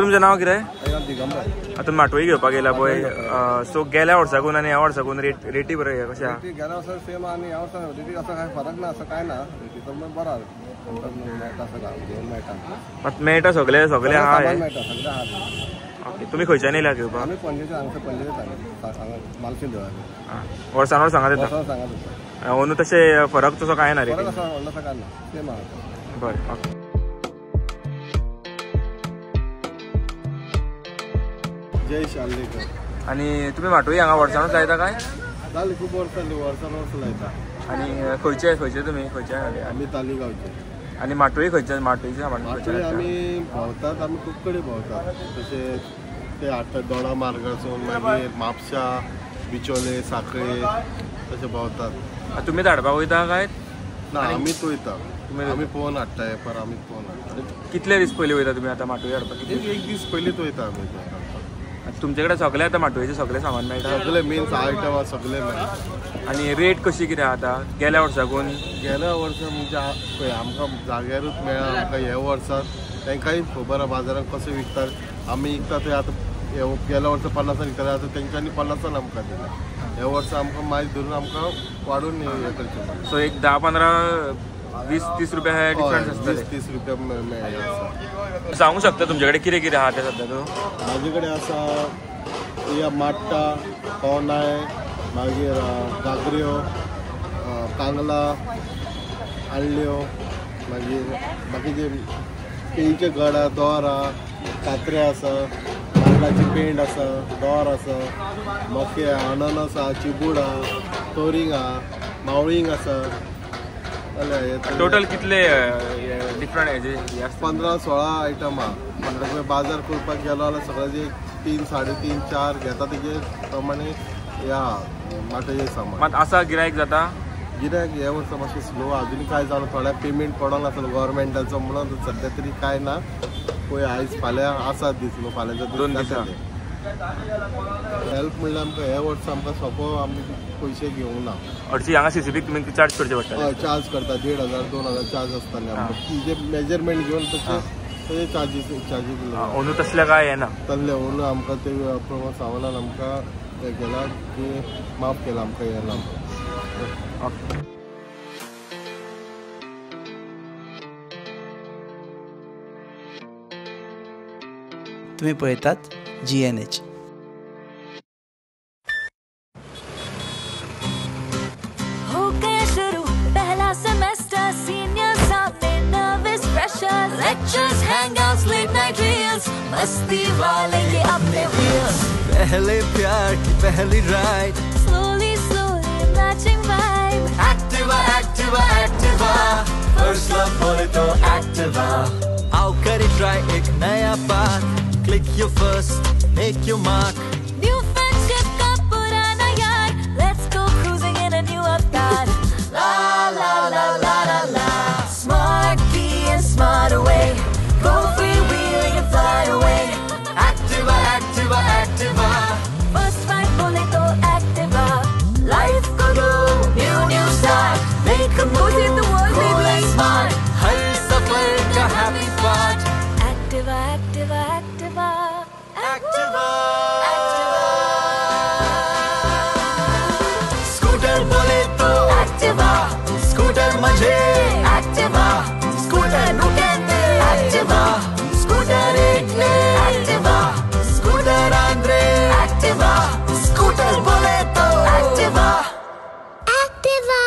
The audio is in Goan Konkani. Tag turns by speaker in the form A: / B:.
A: तुमचें नांव कितें? आतां माटोळी घेवपाक येयला पळय, सो गेल्या वर्साकून आनी ह्या वर्साकून रेटी बरें कशें आहा?
B: गेल्या वर्सा सेम आनी ह्या वर्सा रेटी असो कांय फरक ना, असो कांय ना, रेटीचो बरो मेळटा, सगळें मेळटा,
A: मात मेळटा सगळें सगळें आहा,
B: मेळटा सगळें आहा.
A: ओके, तुमी खंयच्यान येयला घेवपाक?
B: आमी पणजेचे, हांगसर पणजेच हांगा मालशी देवळा.
A: वर्सान वर्स हांगा येता?
B: वर्सान हांगा येता.
A: अंदू तशें फरक तसो कांय ना रेटी?
B: फरक असो व्हडलो कांय ना, सेम आहा.
A: बरें, ओके.
B: जय शाल्लेकर.
A: आनी तुमी माटोळी हांगा वर्सानूच लायता काय?
B: जाली खूब वर्सां जाली, वर्सान वर्स लायता.
A: आनी खंयचे खंयचे तुमी खंयचे?
B: आमी तालिगांवचे.
A: आनी माटोळी खंयचे? माटोळीचे सामान
B: माटोळी आमी भोंवतात, आमी खूब कडेन भोंवतात, तशें ते हाडटात दोडा मार्गासून, मागीर म्हापशा, बिचोले, साखळे तशें भोंवतात.
A: तुमी हाडपाक वयता काय?
B: ना, आमीच वयता, आमी पळोवन हाडटा, एपार आमीच पळोवन हाडटा.
A: कितले दीस पयलीं वयता तुमी आतां माटोळी हाडपाक?
B: एक दीस पयलींच वयता आमी.
A: तुमचे कडेन सगळें आतां माटोळीचें सगळें सामान मेळटा?
B: सगळें मिन्स आयटम सगळें मेळटा.
A: आनी रेट कशी कितें आतां गेल्या वर्साकून?
B: गेल्या वर्सा म्हणजे पळय आमकां जाग्यारूच मेळ्ळा आमकां. ह्या वर्सा तांकांय खबर आहा बाजारांत कशें विकतात, आमी विकता ते आतां गेल्या वर्सा 50 विकताले, आतां तेंच्यांनी 50 आमकां दिला. ह्या वर्सा आमकां मायज धरून आमकां वाडून हें करचें पडटा.
A: सो एक 10, 15, 20, 30 रुपया हे डिफरन्स आसतले.
B: 20, 30 रुपया मेळ्ळे आसा.
A: सांगू शकता तुमचे कडेन कितें कितें आहा तें सद्या? तूं
B: म्हाजे कडेन आसा या माट्टा, कोनाय, मागीर गागऱ्यो, कांगला, आडल्यो, मागीर बाकीचे केळीचे गड आहा, दोर आहा, कात्रे आसा, नाल्लाची पेंड आसा, दोर आसा, मके आहा, अननस आहा, चिबूड आहा, तोरींग आहा, मावळींग आसा.
A: टोटल कितले डिफरंट हेजे?
B: 15, 16 आयटम आहा. 15 बाजार करपाक गेलो जाल्यार सगळें 3, 3.5, 4 घेता तेजे प्रमाणे हे आहा माटोळेचें सामान.
A: मात आसा गिरायक जाता?
B: गिरायक ह्या वर्सा मातशें स्लो, अजून काय जावं थोड्या पेमेंट पडोंक नासलो गव्हर्मेंटाचो म्हणून सद्या तरी काय ना. पळय आयज फाल्यां आसा दीस न्हू, फाल्यांचो
A: 2 दिसां.
B: हेल्प म्हणल्यार आमकां ह्या वर्सा आमकां सोंपो आमी पयशे घेवंक ना.
A: हरशीं हांगा सीसीबीक तुमी चार्ज करचे पडटा?
B: हय, चार्ज करता, 1500, 2000 चार्ज आसताले आमकां. जे मेजरमेंट घेवन तशें तशें चार्जीस
A: अंदू तसलें काय येना?
B: तसलें अंदू आमकां ते प्रमोद सावंतान आमकां हें केलां की माफ केलां आमकां येना.
A: ओके.
C: तुम्ही पळयतात GNH.
D: हो गया शुरू पहला सेमेस्टर, सीनियर सामने nervous pressure, lectures, hangouts, late night reels, मस्ती वाले ये अपने व्हील्स.
E: पहले प्यार की पहली ride,
D: slowly slowly matching vibe.
E: Activa Activa Activa, first love बोले तो एक्टिवा. आओ करे ट्राई एक नया path, click your first, make your mark.
D: New friendship का पुराना यार, let's go cruising in a new avatar. La la la la la la, smart key and smart away, go freewheeling and fly away.
E: Activa Activa Activa,
D: first ride बोले तो Activa. Life co do new new start, make a move, the world cool and smart.
E: हर सफर का happy part.
D: Activa Activa Activa
E: Activa scooter बोले तो एक्टिवा, स्कूटर मजे एक्टिवा, स्कूटर नुकेंदे एक्टिवा, स्कूटर इटले एक्टिवा, स्कूटर आंद्रे एक्टिवा, स्कूटर बोले तो एक्टिवा.
D: एक्टिवा.